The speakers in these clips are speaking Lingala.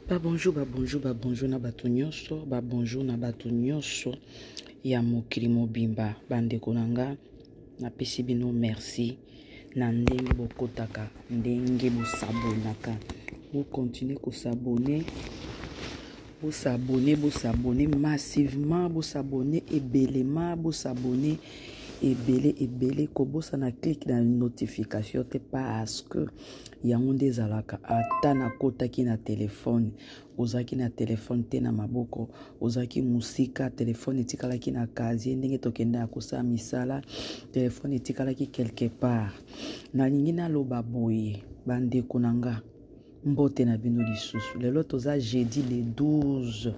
Ba bonjour, ba bonjour, ba bonjour na bato nyonso, ba bonjour na bato nyonso ya mokili mobimba. Bandeko na nga, napesi bino merci na ndenge bokotaka, ndenge bosabonaka. Bokontinue kosabone, bosabone, bosabone massivement, bosabone ebelema, bosabone ebele ebele. Kobosana clique na notification te parce que yango nde ezalaka ata nakotaki na telefone ozalaki na telefone te na maboko ozalaki mosika telefone etikalaki na kazie ndenge tokendaka kosala misala telefone etikalaki quelque part nalingi naloba boye bandeko na nga mbote na bino lisusu lelo toza jeudi le 12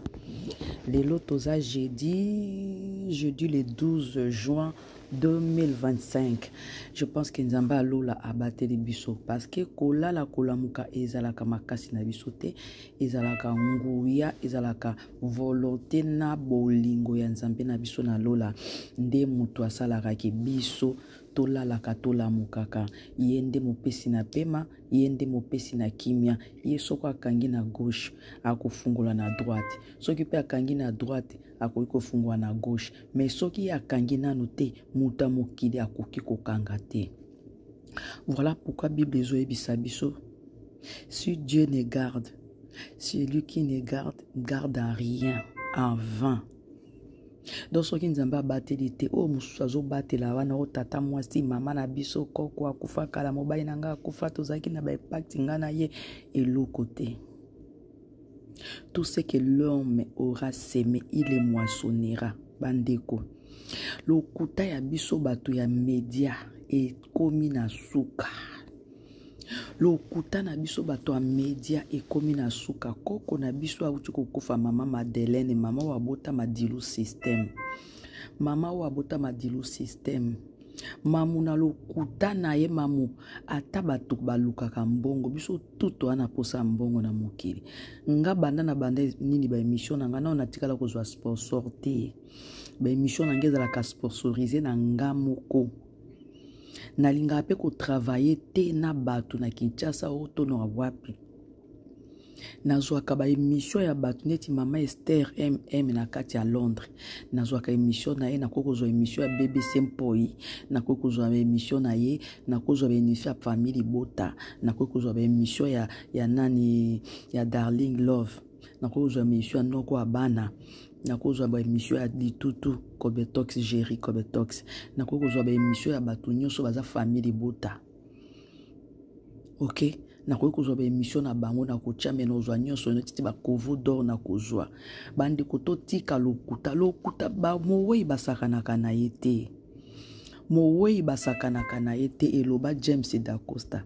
lelo toza jeudi jeudi le 12 juin 2025 je pense que nzambe alola abateli biso parce que kolala kolamuka ezalaka makasi na biso te ezalaka nguya ezalaka volonté na bolingo ya nzambe na biso na lola nde moto asalaka ke biso tolalaka tolamukaka ye nde mopesi na pema ye nde mopesi na kimia ye soko akangi na gauche akofungola na droite soki mpe akangi na droite akoki kofungola na gauche me soki ye akangi nanu te moto ya mokili akoki kokanga te voilà pourquoi bible ezoyebisa biso si dieu ne garde celui qui ne garde garde en rien en vain donc soki nzambe abateli te oyo mosusu azobatela wana oyo tata mwasi mama na biso koko akufa kala mobali na ngai akufa tozalaki na baepakti ngai na ye eloko te Tout ce que l'homme aura semé, il le moissonnera. Bandeko. Lokuta ya biso bato ya media ekomi na suka. Lokuta na biso bato ya media ekomi na suka. Koko na biso auti kokufa mama Madeleine, mama oyo abota Madilu system. Mama oyo abota Madilu system. Mamu na lokuta na ye mamu ata bato balukaka mbongo biso tout toa na posa ya mbongo na mokili nga banda na banda nini ba émission na nga nao natikala kozwa sponsor te ba émission na nga ezalaka sponsorise na nga moko nalingaka mpe kotravaille te na bato na kinshasa oyo to na wapi Nazwaka ba emission ya bato neti mama Esther MM na kati ya Londres. Nazwaka emission na ye, nakoki kozwa emission ya BBC Mpoi, nakoki kozwa ba emission na ye, nakoki kozwa ba emission ya famille Libota, nakoki kozwa ba emission ya, ya nani ya Darling Love, nakoki kozwa emission ya noko ya bana nakozwa ba emission ya litutu Kobetox Jerry Kobetox, nakoki kozwa ba emission ya bato nyonso baza famille Libota. Ok, nakoki kozwa baemission na bango na kotya me nazwa nyonso neti bakovo dor na kozwa bandeko totika lokuta lokuta mowei basakanaka na ye te mowei basakanaka na ye te eloba james dacosta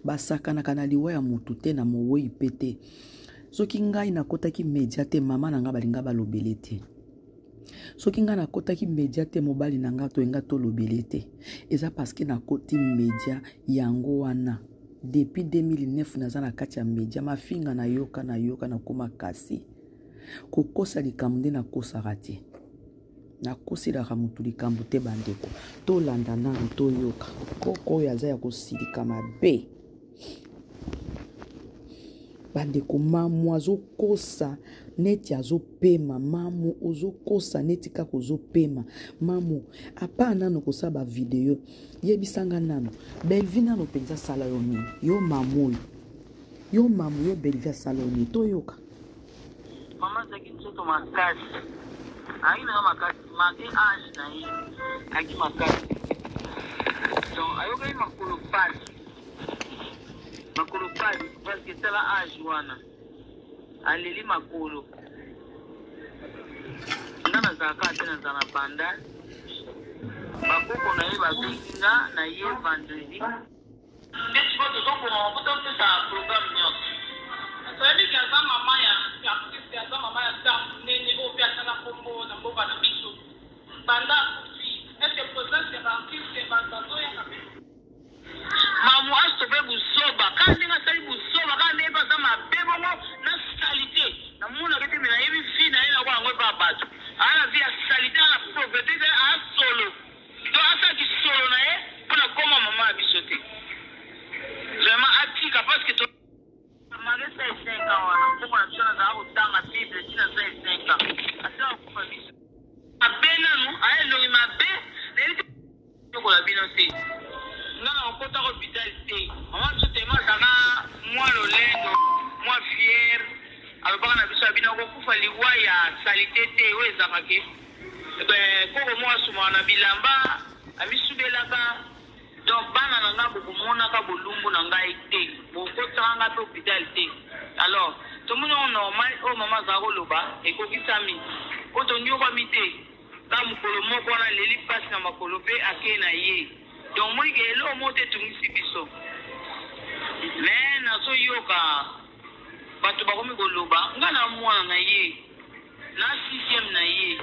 basakanaka na liwa ya motu te na mowei mpe te soki ngai nakotaki media te mama na ngai balinga balobele te soki ngai nakotaki media te mobali na ngai toyenga tolobele te eza parceke nakoti media yango wana depuis 2009 naza na kati ya media mafinga nayoka nayoka nakoma kasi kokosa likambo nde nakosaka te nakoselaka motu likambo te bandeko tolanda nanu toyoka koko oyo aza ya kosilika mabe bandeko mamu azokosa neti azopema mamu ozokosa neti kaka ozopema mamu apart nano kosala bavideo yebisanga nano belvi nano mpenza asala yo nini yo mamu oyo yo mamu yo belvi asala yo nini toyoka mama azalaki nzoto makasi ayaki nanga makasi malgré age na ye ayaki makasi donc ayokaki makolo pasi makolo pasi parce que tala age wana aleli makolo nga nazalaka te nazala na banda bakoko na ye babengi nga na ye vendredi nde sikoyo tozobongama mpo topesa programme nyonso toyebi ke aza mama ya artiste aza mama ya star monene oyo mpe asala nkombo na mboka na biso banda akufi est-ce présence ya baartiste bato bazoyaka mpe Mamu a sauve buzoba kaka ndenge asali buzoba kaka ndenge pe aza mabe bongo na salite namonaka te me nayebi vie na ye nakola yango epa bato aa na vie ya salite aa na pauvrete te aa solo donc asala kisolo na ye mpo na koma mama ya biso te vraiment atika parce que to malgré ça 5 ans wana mbongo na biso. Nakonyokola bino te. Nga nakokotaka hopital te. Mama biso tellement azalaka mwa lolendo, mwa fière, alobaka na biso abi nakokufa liwa ya salite te oyo ezalaka ke koko moko asumaka na bilamba, amisubelaka. Donc bana na nga bokomonaka bolumbu na ngai te, bokotisaka ngai pe hopital te. Alors tomoni yango normal oyo mama azalaka koloba ekokisami po tonyokwami te. Kaka mokolo moko wana aleli pasi na makolo pe ake na ye. Donc omoni ke eloko moko te etungisi biso. Mais nazoyoka bato bakomi koloba nga na mwana na ye na sixième na ye.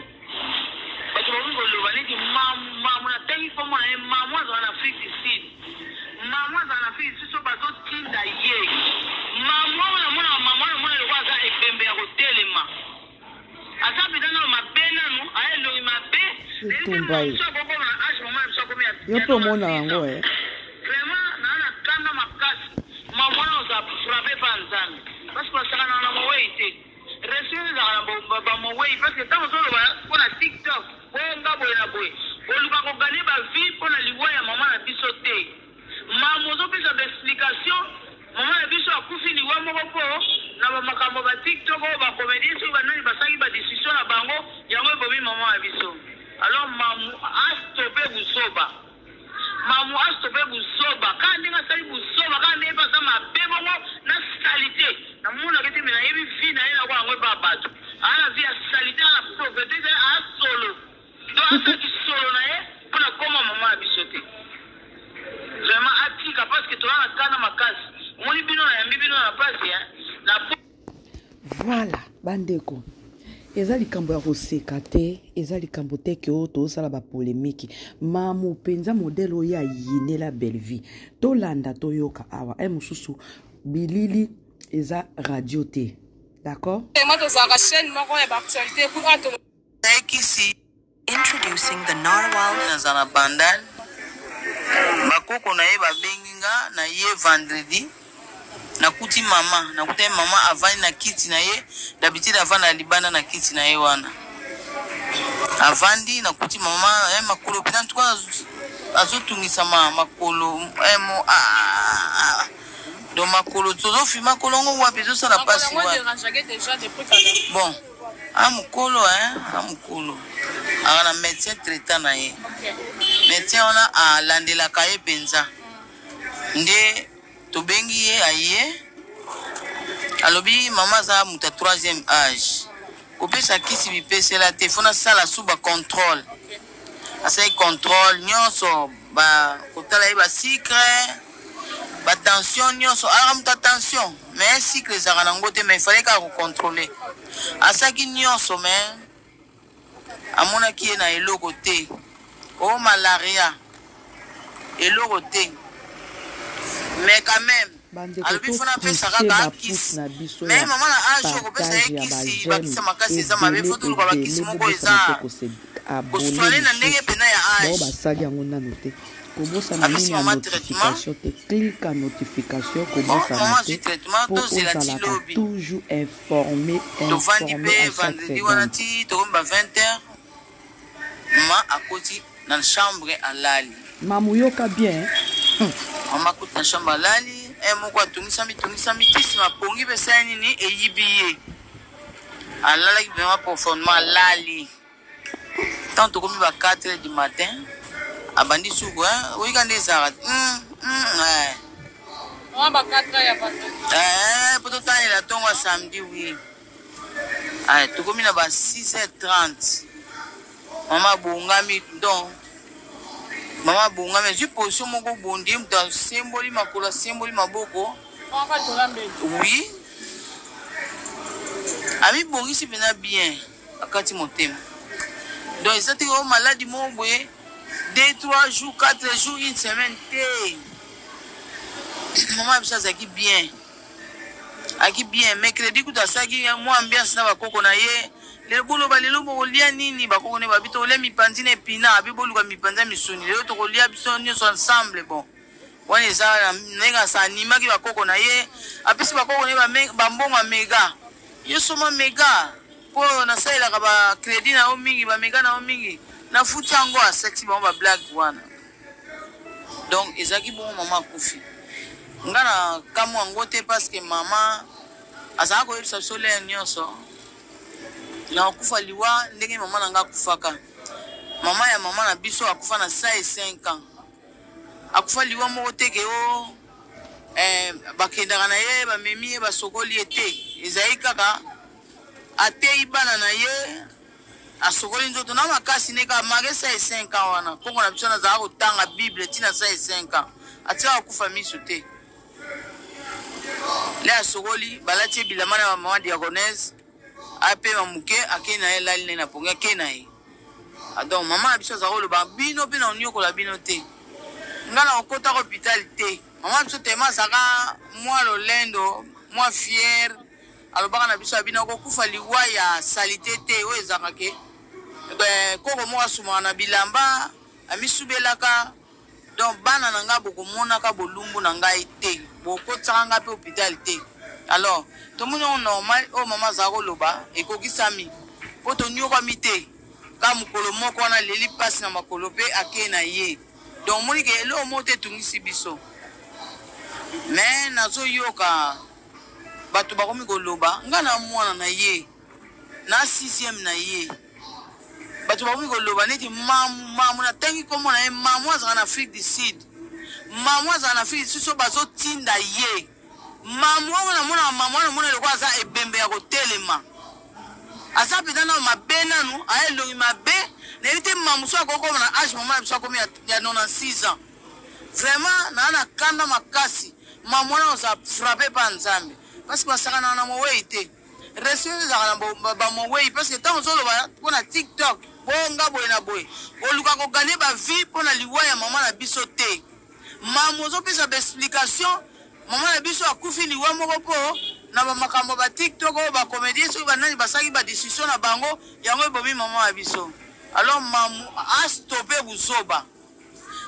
Bato bakomi koloba neti mamu mamu natangi kombo na ye mamu azala na Afrique du Sud. Mamu azala na Afrique du Sud so bazotinda ye. Mamu wana namonaka mamu wana namona lokola aza ebembe ya kotelema. Aza penza nanu mabe nanu aya elongi mabe Etumba ye. Yo mpe omona yango eh. Vraiment naa na kanda makasi mamu wana oza frappe pa nzambe parce que basakanaka na moweyi te respect ezalaka na ba moweyi parce que ntango ozoloba mpo na tiktok bonga boye na boye oluka koganye ba vie mpo na liwa ya mama na biso te. Mamu ozopesa ba explication maman na biso akufi liwa moko po na ba makambo ba tiktok oyo ba comedien soki ba nani basalaki ba discussion na bango yango ebomi maman na biso alors mamu a stoppe buzoba mamu a stoppe buzoba kaka ndenge asali buzoba kaka ndenge pe aza mabe bongo na salite namonaka ete me nayebi vie na ye nakola yango epa bato aa na vie ya salite aa na pauvreté te aa solo Donc asala kisolo na ye pona koma maman na biso te. Vraiment atika parce que toza na kanda makasi. Omoni bino na yambi bino na pasi hein. Na Voilà bandeko eza likambo ya koseka te eza likambo te ke oyo tozosala bapolemiki mamu mpenza modele oyo ayinela bellevie tolanda toyoka awa e mosusu bilili eza radio te d'accord tozalaka chaîne moko ya baactualité Kisi. Introducing the Narwhal. Naza na Bandal. Bakoko na ye babengi nga na ye vendredi. Nakuti mama, nakutaki mama avandi na kiti na ye, d'habitude avanda libanda na kiti na ye wana. Avandi nakuti mama eh, makolo mpenza en tout cas azotungisama makolo eh, mo, ah, ah, ah. Donc makolo tozofi makolo yango wapi ezosala mpasi wapi bon a mokolo hein a mokolo aka na médecin traitant na ye médecin wana alandelaka ye mpenza nde tobengi ye aye alobi mama aza moto ya troisième âge kopesa kisi bipesela te fo nasala su bacontrôle asali contrôle nyonso kotala ye basucre batension nyonso alaka moto ya tension mais cycle ezalaka nango te mais fallait kaka kocontrôle asalaki nyonso mais amonaki ye na eloko te o oh, malaria eloko te mais quand même alobi fona apesa kaka kisi mais mama na age okopesa ye kisi bakisa makasi eza mabe fo toluka bakisi moko eza koswale na ndenge mpena ya age basali yango nano te kobosana nini ya notification te klika notification kobosana te mpo ozalaka toujours informé tovandi informé mpe à chaque vendredi wana seconde ti tokomi ba 20 heures mama akoti na chambre alali mamu yoka bien mama akoti na chambre alali e moko atungisami tungisami ti nsima pongi mpe esali nini eyibi ye alalaki vraiment profondément alali Tant tokomi ba 4 heures du matin abandi suku hein oyika nde ezalaka eh. Mwa ba 4 heures ya vendredi. Eh, po totalela ntongo ya samedi oui. Ay, tokomi na ba 6h30 mama abongami donc mama abongami azwi position moko bondi ye moto asemboli makolo asemboli maboko Mwa tola mbeli. oui amibongisi mpenza bien akati motema donc eza te o maladi moko boye 2 3 jours 4 jours une semaine te mama ya biso azalaki bien aki bien mercredi kutu asalaki mwa ambiance na bakoko na ye lelo boloba lelo bokolia nini bakoko ne babi tokolia mipanzi na epina abi boluka mipanzi ya misuni lelo tokolia biso nyonso ensemble bon wana eza ndenge asa animaki bakoko na ye apesi bakoko na ye bambongo ya mega yo soma mega mpo nasalelaka ba crédit na yo mingi ba mega na yo mingi nafuti yango asekisi bango ba blague wana. Donc ezalaki bongo, mama akufi. Nga na kamwa yango te, parce que mama azalaka koyebisa biso lere nyonso na kokufa liwa ndenge mama na nga akufaka. Mama ya mama na biso akufa na 105 ans, akufa liwa moko te ke o bakendaka na ye, bamemi ye, basokoli ye te. Ezali kaka ateyi bana na ye, asokoli nzoto na makasi ne kaka malgré 105 ans wana. Koko na biso nazalaka kotanga Bible ntina 105 ans, atikaka kokufa miso te. Le asokoli, balati ye bilamba na bamama diaconese, apema moke, akei na ye, elali nde na pongi, akei na ye. Donc mama na biso azala koloba bino mpe na oniokola bino te, nga na okotaka hôpital te. Mama na biso tema azalaka mwa lolendo, mwa fiere, alobaka na biso abino akokufa liwa ya salite te, oyo ezalaka ke koko moko asumaka na bilamba, amisubelaka. Donc bana na ngai, bokomonaka bolumbu na ngai te, bokotisaka ngai mpe hôpital te. Alors tomoni yango normal, oyo mama azala koloba ekokisami, mpo tonyokwami te. Ka mokolo moko wana aleli mpasi na makolo mpe akei na ye. Donc omoni ke eloko moko te etungisi biso. Me nazoyoka bato bakomi koloba, ngai na mwana na ye na sixième na ye, bato bakomi koloba neti mamu mamu, natangi nkombo na ye. Mamu azalaka na Afrique du Sud, mamu azalaka na Afrique du Sud, so bazotinda ye. Mamu oyo namonaka, mamu wana namona eloko aza ebembe ya kotelema, aza mpenza nano mabe, nanu aya elongi mabe. Nayebi te mamu so akokoma na age mama na biso akomi ya 96 ans. Vraiment naa na kanda makasi. Mamu wana oza frappe pa Nzambe, parce que basakanaka na mowei te. Respect ezalaka na bamowei, parce que ntango ozoloba mpo na TikTok bonga boye na boye, oluka koganye bavie mpo na liwa ya mama na biso te. Mamu ozopesa baexplication, mama na biso akufi liwa moko mpo na bamakambo ba TikTok oyo bacomédien soki banani basalaki badiscussion na bango, yango ebomi mama na biso. Alors mamu astope buzoba,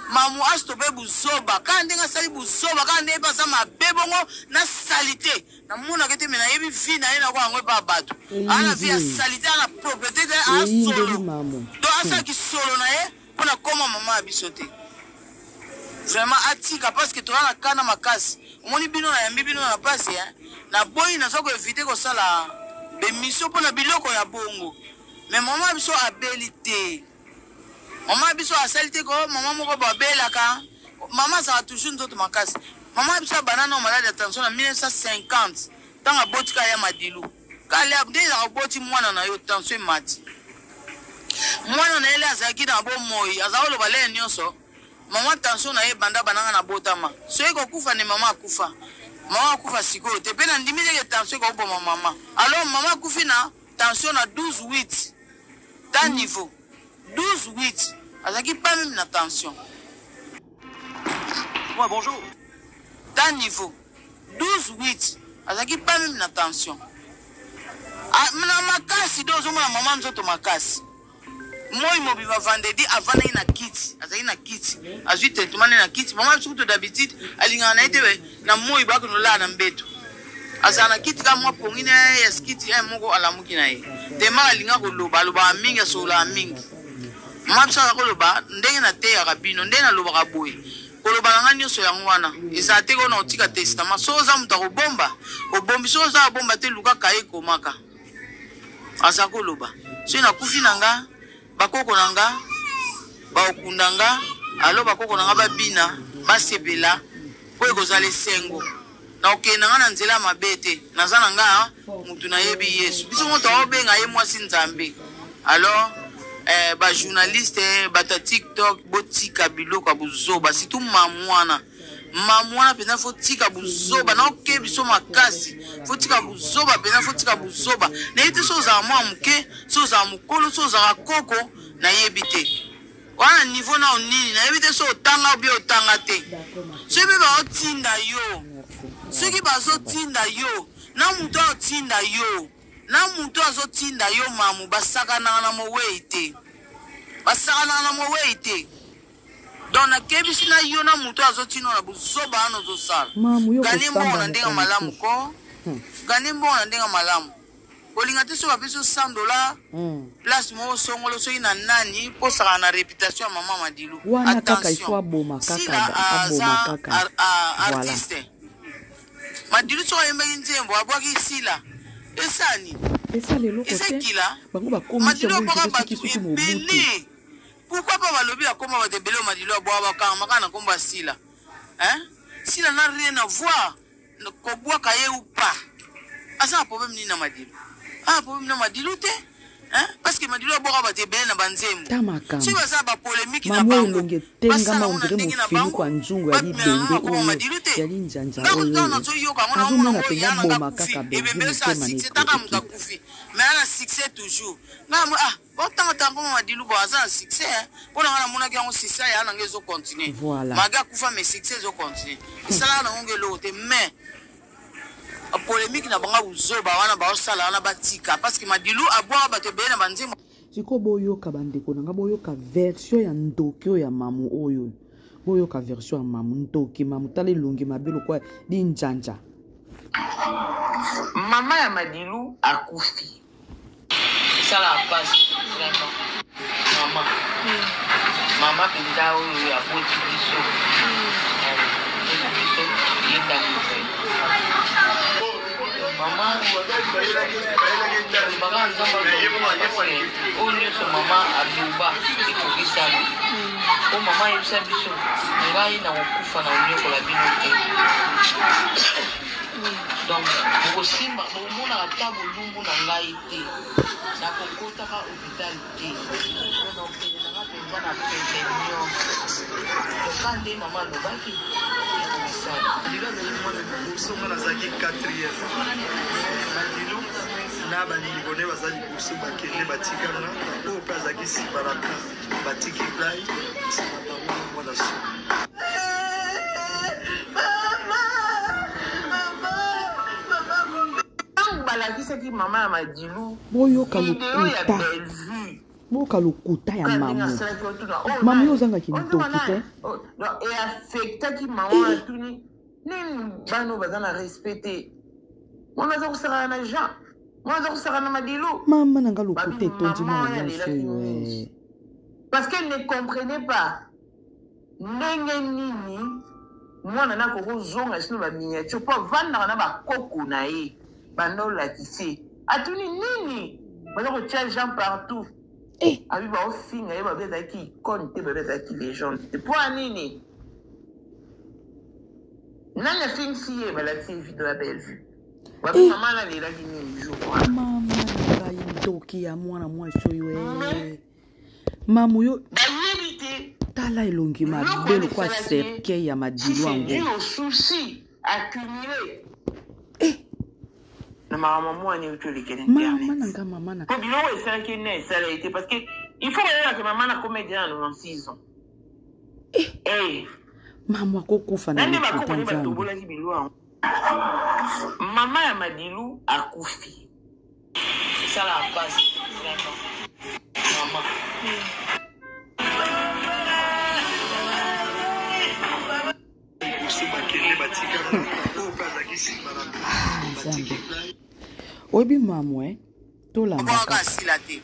mamu astope buzoba kaka ndenge asali buzoba, kaka ndenge mpe aza mabe bongo na salite. Namonaka te, me nayebi vie na ye nako yango epa bato ana vie ya salite, ana propriété te, asolo donc asalaki solo na ye mpo na koma mama ya biso te. Vraiment atika, parce que toza na kana makasi. Omoni bino, nayambi bino na pasi, naboyi, naza koevite kosala bemission mpo na biloko ya bongo. Me mama biso abeli te, mama biso asali te ko mama moko babelaka. Mama azalaka toujours nzoto makasi. Mama biso abanda na maladi ya tension na 1950, ntango abotika ya madilu kale nde ezalaka oboti mwana na yo, tension emati. Mwana na ye le azalaki na bomoi, azala koloba lele nyonso mama tension na ye banda bananga na botama, soki kokufa nde mama akufa, mama akufa sikoyo te. Mpe nandimi teke tension ekoboma mama. Alors mama akufi na tension na 12 8 ta niveau 12 8, azalaki pas même na tension. Moi, bonjour. Ta niveau 12 8, azalaki pas même na tension na makasi. Do ozomona mama nzoto makasi, moi mobima vendredi avandaki na kiti, azalaki na kiti, azwi traitement nde na kiti. Mama biso kutu d'habitude alingaka na ye te na moi bakende olala na mbeto, azala na kiti kaka mwa pongi na ye ya skiti ye moko, alamuki na ye tema. Alinga koloba, alobaka mingi, asololaka mingi. Mama biso aza koloba ndenge nateyaka bino, ndenge nalobaka boye, koloba na ngai nyonso yango wana ezala te kona otika testament. Soki oza moto akobomba, obombi; soki oza kobomba te, luka kaye, ekomaka. Aza koloba soki nakufi na nga, bakoko na nga bakokunda nga, alo bakoko na nga babina, basepela, mpo ekozala esengo. Nakokende na nga na nzela ya mabe te, naza na nga mutu nayebi Yesu. Biso moto aobenga ye mwasi Nzambe. Alors bajournaliste, bato ya TikTok, botika biloko ya buzoba, surtout mamu wana. Mamu wana mpenza fo tika buzoba, naoke biso makasi, fo tika buzoba mpenza, fo tika buzoba. Nayebi te so ozala mwa moke, so ozala mokolo, so ozala koko, nayebi te wana niveau nao nini, nayebi te so otanga obi otanga te. Soki mpe baotinda yo, soki bazotinda yo na moto aotinda yo na moto azotinda yo, mamu, basakanaka na mowei te, basakanaka na mowei te. Donc nakebisi na yo na moto azotinda na buzoba wana ozosala, gane mbongo na ndenge malamu ko, gane mbongo na ndenge malamu. Kolinga te soki bapesi yo 100 $ place moko songolo, soki na nani, mposaka na réputation ya mama Madilu. Wana kaka il faut aboma kaka. Sila aboma aza kaka. Voilà. Artiste Madilu, soki ayembaki nzembo, abwaki Sila, esani Esala eloko eza te. ekila. Bango bakomisi Madilu yango abwaka nzela soki bato soki Mobutu. ebele. Pourquoi pas? Balobi akoma bato ebele oyo Madilu abwaka, bakanga kaka na nkombo ya Sila, hein? Sila na rien à voir. Kobwaka ye ou pas, aza na problème nini na Madilu? Ah, problème na Madilu te, hein? Parce que Madilu abwaka bato ebele na banzembo. Ta makambo. Soki baza bapolémique na Mama, bango, elongi etengama, basala yango na ondire ndenge na mofinuku bango, ya nzungu ya babimela libende na bakoma oyo Madilu te. ya linzanza. Ntango Oyo ntango nazoyoka yango, naomona azomona oyo mpenza ya nanga boma akufi kaka Belvi ebembe osala motema na succès, taka moto ekita. akufi, mais aza na succès toujours. Nga ah, otanga ntango Madilu bo aza na succès, mpo na nga namonaki yango, succès ya nanga ezocontinue. Voilà. Magi akufa, mais succès ezocontinue, esalaka nango ngo eloko te. Mais polémique na bango, buzoba wana baosala wana, batika, parce que Madilu abwaka bato ebele na banzembo. Sikoyo boyoka, bandeko na nga, boyoka version ya ndoki oyo ya mamu oyo. Boyoka version ya mamu ndoki. Mamu, tala elongi mabe lokwa linjanja. Mama ya Madilu akufi. Esalaka mpasi vraiment. Mama, mama mpenza oyo aboti biso, aboti biso, yenda mope mama. Alobaka Nzambe, parce que oyo nyonso mama aloba ekokisami. Po mama ayebisa biso: "Ngai na kokufa na konyokola bino te." Donc bokosimba, bokomonaka ata bolumbu na ngai te, nakokotaka hôpital te, mpona okende nanga mpenza na pete nyonso. Toka nde mama alobaki, ekokisami. Lelo azali mwana liboso, nga nazalaki quatrième. Madilu na bandeko nde baza liboso, bakende, batikanga. Oyo mpe azalaki nsima na nga, batiki ngai nsima bango, mwana suka. Ntango balakisaki mama ya Madilu Boyoka video ya lokuta. Bellevue, Boyoka lokuta ya ndenge mamu. asalaki otuna Mamu, yo ozangaki ndoki te. Eaffectaki mama. Atuni nini? Bana oyo baza na respect te. Mwana aza kosakana na Jean, mwana aza kosakana na Madilu. Mama na nga, lokuta Babi, etondi mama mwana oyo nyonso alelaki oyo. mingi. Eh. Parce qu'elle ne comprenait pas ndenge nini mwana na akokozonga sino baminiature, mpo avandaka na bakoko na ye. Banda olakisi, atuni nini baza kotia Jean partout. Eh. Abi baofinga ye, babi azalaki icône te, babi azalaki légende te. Mpo ya nini? Nani afingisi ye? Balakisi ye video ya Bellevue. Babi Eh. mama nalelaki nini jour wana. Mama na ngai, ndoki ya mwana mwasi oyo. E mamu yo. Bayebi te. Tala elongi mabe lokwa cercueil ya Madilu. Si c'est dû Yango. au souci accumulé Eh. na makambo mwana euti olekela Mama internet. na nga, mama na Po biloko esalaki ne esala ye te, parce que il faut koyebaka mama na comédien na 96 ans. Eh, Mamu akokufa na na nde lokuta. bakoko nde Nzambe. batobolaki bilo yango. Mama ya Madilu akufi. Esalaka mpasi vraiment. Mama. Liboso, bakende, batikanga. Oyo mpe azalaki nsima na nga, batiki Nzambe. ngai. Oyebi mamu e, tolanda Bwaka kaka. asila te.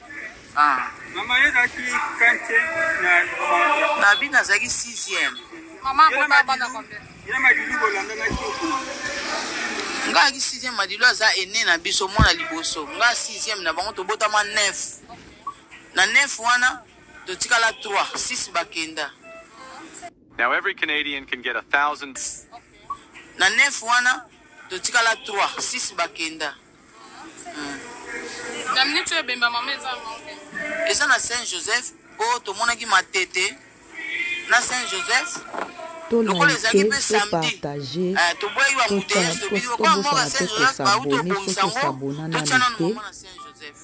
Ah. Mama, ye ezalaki quantième na Nabi nazalaki sixième. Mama abota bana combien? Ye Madilu bolandanaki okuma. Nga ayaki sixième. Madilu aza aîné na biso, mwana liboso. Nga sixième na bango. Tobotama neuf. Na neuf wana totikala 3, 6 bakenda. Now every Canadian can get 1,000. Na neuf wana totikala 3, 6 bakenda. Na minute oyo ebemba mama eza manke? Eza na Saint Joseph, mpo tomonaki Matete na Saint Joseph lokola ezalaki Tolike, mpe samedi. topartage. Toboyaki bambouteillage, tobiki lokola mboka Tobosana te Saint Joseph bauti kos'abonner. obongisa Soki yango, os'abonner totia nanu nanu te, mama na Saint Joseph.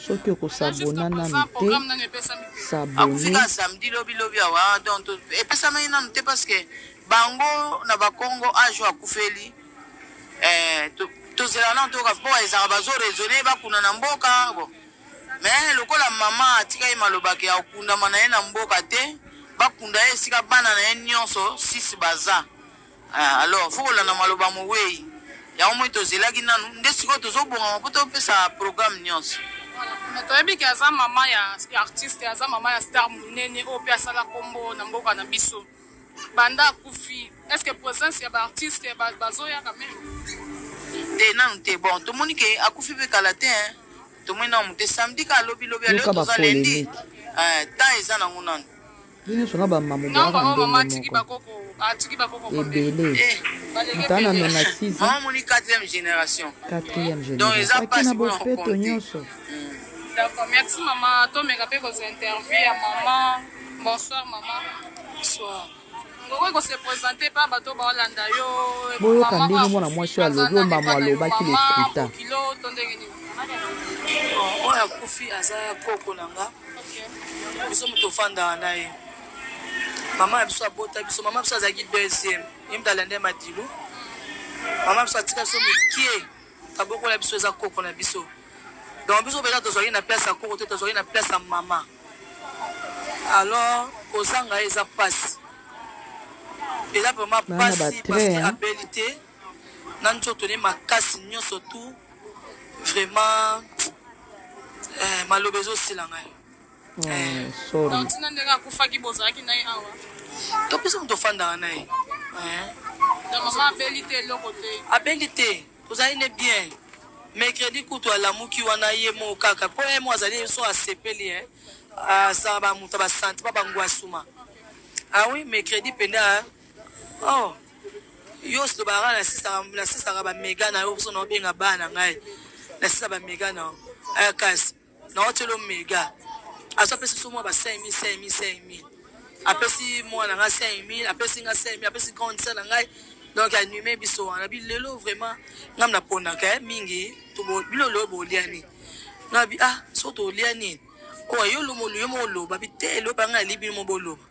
soki okos'abonner nanu te, Programme nanu epesami te. s'abonner. Akufika samedi, lobilobi awa. Donc epesamaki nanu te, parce que bango na Bakongo age oyo akufeli, tozela nanu toyoka, mpo ezalaka bazoraisonner bakunda na mboka. Bon, mais lokola mama atika ye malobaki ya kokundama na ye na mboka te, bakunda ye esika bana na ye nyonso six baza. Ah, alors faut kolanda maloba mowei. Yango moi tozelaki nanu nde sikoyo tozobongama mpo topesa programme nyonso. Toyebi ke aza mama ya artiste, aza mama ya star monene oyo mpe asala nkombo na mboka na biso. Banda akufi, est ce que présence ya baartiste bazoyaka meme te? Nanu te. Bon, tomoni ke akufi mpe kala te, hein. Tomoni nanu te samedi ka lobi lobi aleo toza lundi, temps eza nango nanu. Bino nyonso na bamamo boyaka ndenge moko ebele. Moto ana 96 ans, moni 4e génération. 4e génération ake na bopeto nyonso. D'accord, merci mama. Tomeka mpe kozwa interview ya mama. Bonsoir mama. Bonsoir. Ngokoki kose présenter pa bato baolanda yo? Boyoka ndenge mwana mwasi oyo alobi, oyo mamo alobaki lokuta. Kilo to ndenge nini? Oyo akufi aza koko na nga. Biso moto ofandaka na ye, mama na biso abota biso. Mama biso azalaki deuxième, ye moto alanda ye Madilu. Mama biso atika biso mokie, tabokola biso, eza koko na biso. Donc biso mpenza tozwaki na place ya koko te, tozwaki na place ya mama. Alors kozanga ye eza mpasi, eza vraiment mpasi, parce que abeli te na nzoto ne makasi nyonso tout. Vraiment, maloba ezosila ngai. Sorry. Ntina ndenge akufaki, bozalaki na ye awa? To biso moto ofandaka na ye. Mama abeli te, eloko te? Abeli te, tozali ne bien. Mercredi kutu alamuki wana ye moko kaka, mpo ye mo azali so asepeli, asala bamoto basentiment bangwasuma. Ah oui, mercredi mpenza, oh, yo lobaka nasisaka bamega na yo, so naobenga bana na ngai, nasisa bamega na yo, kasi naotielo mega. Aso apesi so mwa ba 5000, 5000, 5000. Apesi mwana nga 5000, apesi nga 5000, apesi grande sœur na ngai. Donc anime biso wana bi lelo vraiment ngam naponaka mingi bino lelo bolia nini? Nga bi ah, so tolia nini? Oyo yo lomo yo moko oloba bi te, eloba ngai nali bino mo boloba.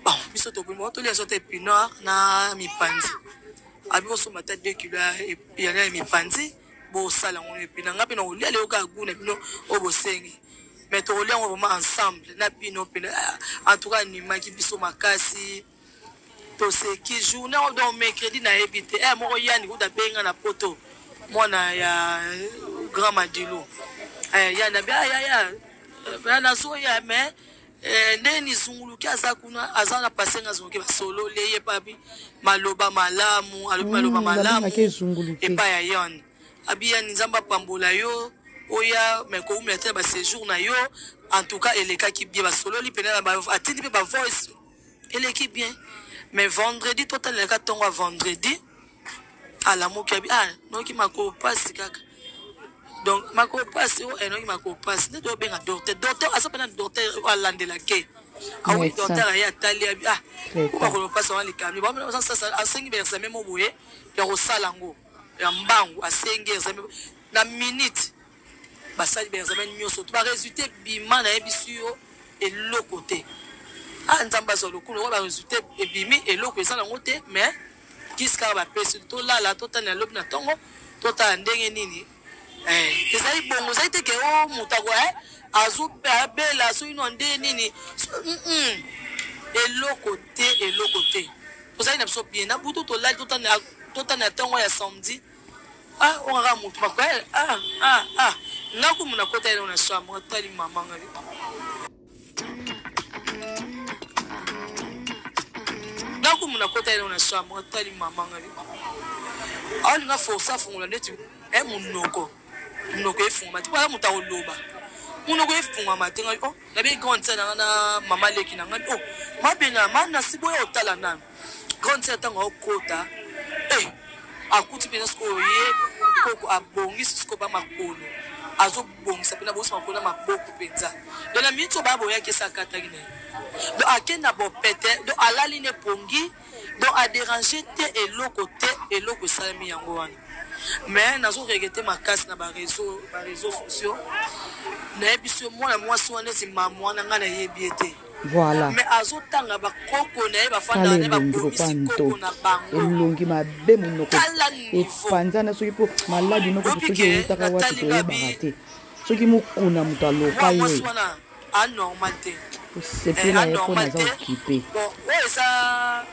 Bon, biso tobima tolia so te épinard na mipanzi. Abi bosomba ata 2 kilo ya mipanzi, bosala yango epina. Nga mpe na kolia lelo kaka gu na bino oyo bosengi, mais tokolia yango vraiment ensemble na bino mpena. En tout cas animaki biso makasi, toseki journée oyo. Donc mercredi nayebi te, moko yani kuta abenga na poto, mwana ya grand Madilu, yani abi ayaya nazoya, mais ndeni zunguluki aza kuna, aza na pase nga zunguluki, basololi ye papi maloba malamu, alobi maloba malamu epai ya yani. Abi yani Nzambe apambola yo, oya me koumela te na baséjour na yo. En tout cas elekaki bien, basololi pene, atindi mpe bavoice, eleki bien. Mais vendredi totalelaka ntongo ya vendredi, alamuki abi ah, noki makolo pasi kaka. Donc makolo pasi oyo, enoki makolo pasi nde tobenga docteur. Docteur aza mpena docteur oyo alandela ke awi docteur aye atali, abi ah, po makolo pasi wana likambi asengi baexamen mo boye ya kosala yango ya mbangu. Asengi examen na minute, basali baexamen nyonso to baresultat ebima. Nayebisi yo, eloko te. Ah, Nzambe azwa lokulu oyo, baresultat ebimi, eloko eza nango te. Mais kisi kaka bapesi, tolala, totala lobi na ntongo, totala ndenge nini ezali bongo. Ezali te ke o moto ako azobela soki no nde nini, eloko te, eloko te. Tozali na biso bien na butu, tolali, totala na ntongo ya samedi. Ah, oyo kaka motu mako, ah ah ah, nga kumu nakota ye na chambre, atali mama ngai, nga kumu nakota ye na chambre, atali mama ngai, aolinga force afungola neti monoko, monoko efungama te, mpo aza moto akoloba, monoko efungama te. Ngai oh, nabi grande sœur nanga na mama leki na ngai, oh, mabena ma nasi boya otala nanu grande sœur. Ntango aokota, akuti mpenza sikoyo ye koko abongisi sikoyo bamakolo, azobongisa mpena, bongisi makolo na maboko mpenza. Donc na miniti oyo baya boyaki, esi akataki na ye. Donc akende na bopete, donc alali ne pongi, donc adérange te, eloko te, eloko esalemi yango wana. Mais nazo regretter makasi na baréseau sociaux. Nayebi so mwana mwasi wana esi mama wana, ngai nayebi ye te. Voilà. Mais azotanga bakoko na ye, bafandaka na ye, babomisi koko na bango. Elongi mabe, monoko epanzana, soki mpo maladi noko, soki eutaka wapi toyebaka te, soki mokuna moto aloka ye. Anormal te. Osepela ye mpo naza okipe. Bon, oyo eza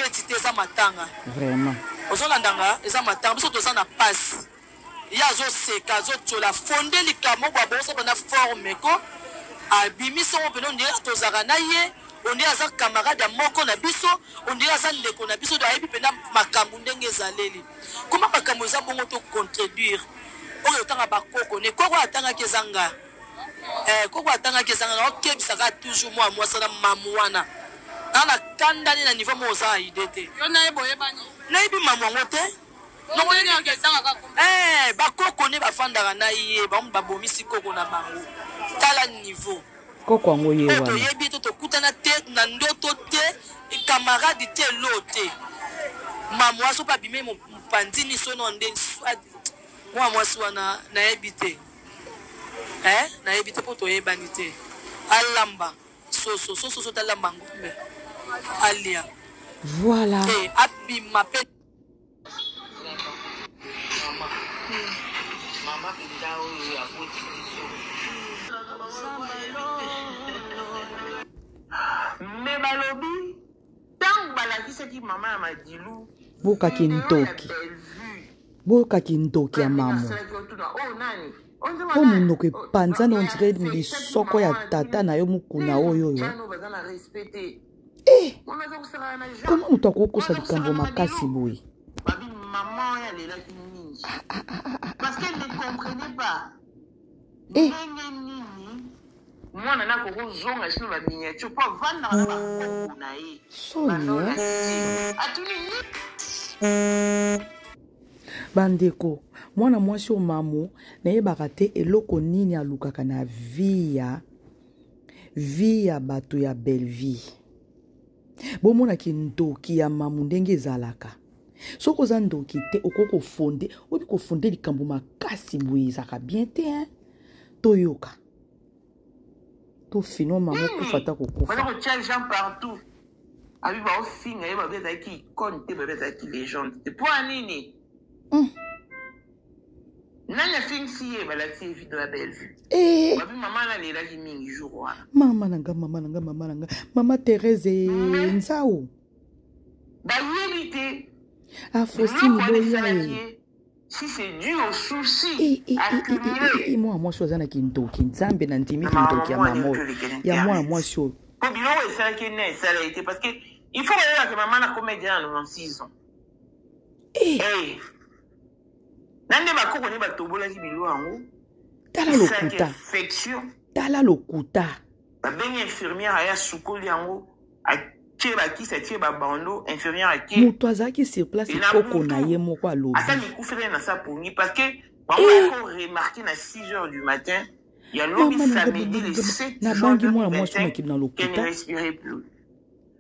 feti te, eza matanga. Vraiment. Ozolanda nga, eza matanga, biso toza na pasi. Ye azoseka, azotiola, fonde likambo bwa boso bana forme ko abimisi yango mpena ondire tozalaka na ye, ondire aza camarade ya moko na biso, ondire aza ndeko na biso, ayebi mpena makambo ndenge ezaleli. Koma makambo eza bongo to contredire oyo otanga bakoko ne koko atangaki eza nga. Eh, koko atangaki eza nga, naokebisaka toujours mwa mwasi na mamu wana. Na na kanda ne na niveau moko oza na idée te. Yo na ye boyebani? Nayebi mamu yango te. Eh, bakoko nde bafandaka na ye, bango babomisi koko na bango. Tala niveau. Koko yango ye wana. Toyebi te, tokutana te na ndoto te, camarade te, lo te. Mamu aso pa bime mopanzi miso no nde mwa mwasi wana nayebi te. Eh, nayebi te po toyebani te. Alamba soso, soso soso alamba ngombe. Alia. Voilà. Eh, abima pe. Mama mpenza oyo aboti biso. Me balobi ntango balakisaki mama ya Madilu Boyoka kindoki, boyoka kindoki ya mamu po monoko epanzani on dirait lisoko ya tata na yo mokuna oyo oyo. Eh, koma moto akokosa likambo makasi boye. Babi mama oyo alelaki mingi parce qu'elle ne comprenait pas Eh. ndenge nini mwana na akokozonga sino ba miniature mpo avandaka na bakoko na ye. Soni, eh? Atuni nini. Bandeko, mwana mwasi oyo mamu nayebaka te eloko nini alukaka na vie ya vie ya bato ya Bellevie. Bomona kindoki ya mamu ndenge ezalaka. Soki oza ndoki te, okoki kofonde, oyebi kofonde likambo makasi boye ezalaka bien te, hein? Toyoka. Tofino mamu kufa ta kokufa. Baza kotia Jean partout. Abi baofinga ye, babi azalaki icône te, babi azalaki légende te. Mpo ya nini? Nani afingisi ye? Balakisi ye video ya Bellevue. Eh. Babi mama nalelaki mingi jour wana. Mama na nga, mama na nga, mama na nga. Mama Thérèse Nzau. Bayebi te. Afosini boya ye. Si c'est dû au souci Eh, eh, eh, accumulé. eh, eh, mwana mwasi oyo aza na kindoki, nzambe na ndimi kindoki ya mama oyo, ya mwana mwasi oyo. Po biloko esalaki ne esala ye te parce que il faut koyeba ke mama na comédien na 96 ans. Eh. Eh. Na nde bakoko nde batobolaki biloko yango. Tala Esalaki lokuta. infection. Tala lokuta. Babengi infirmière aya sukoli yango, atie bakisi, atie babando, infirmière atie. Moto azalaki sur place E na koko butu, na ye moko alobi. ata mikufeli na sa pongi parce que bango bayako remarquer na 6 heures du matin ya lobi Mama na nga, samedi le mama, 7 na juin bangi mwana mwasi 2025 mokili na qu'elle lokuta. ne respirait plus.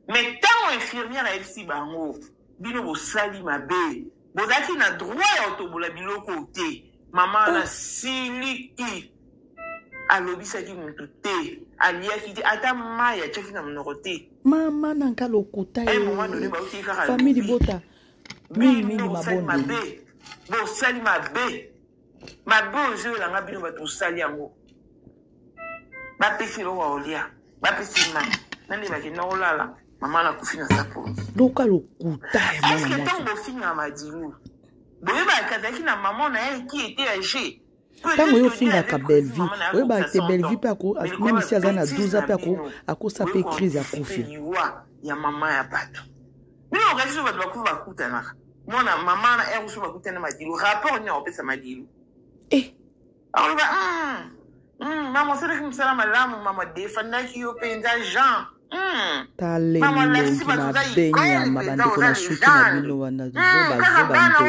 Mais ntango infirmière ayebisi bango bino bosali mabe, bozalaki na droit ya kotobola biloko te, mama wana siliki alobisaki mutu te, aliaki te, ata mai atiaki na monoko te. Mama na nga lokuta Un ye. moment donné, bauti kaka Famille lobi. libota mingi Bino mingi bosali mabondeli. mabe, bosali mabe, mabe ozoyelanga bino bato bosali yango. Bapesi eloko ya kolia, bapesi mai, nande bakenda kolala, mama nakufi na sapongi. Loka lokuta ya mwana Est-ce que mwasi. ntango bofingaka Madilu, boyebaka azalaki na mama na ye qui était âgée? Ntango yo ofingaka Bellevue, oyebaka te Bellevue mpe ako, même si aza na 12 ans mpe ako, akosa mpe crise akufi. Liwa ya mama ya bato. Bino okasi so bato bakufi bakutanaka. Mwana mama na ere so bakutana Madilu, rapport nini akopesa Madilu? Eh. Akoloba, mama osalaki mosala malamu, mama defandaki yo mpenza Jean. Tala Mama elongi alakisi bato oza mabe icône nyama mpenza, bandeko oza na suki na légende. bino wana Kaka zoba bana zoba.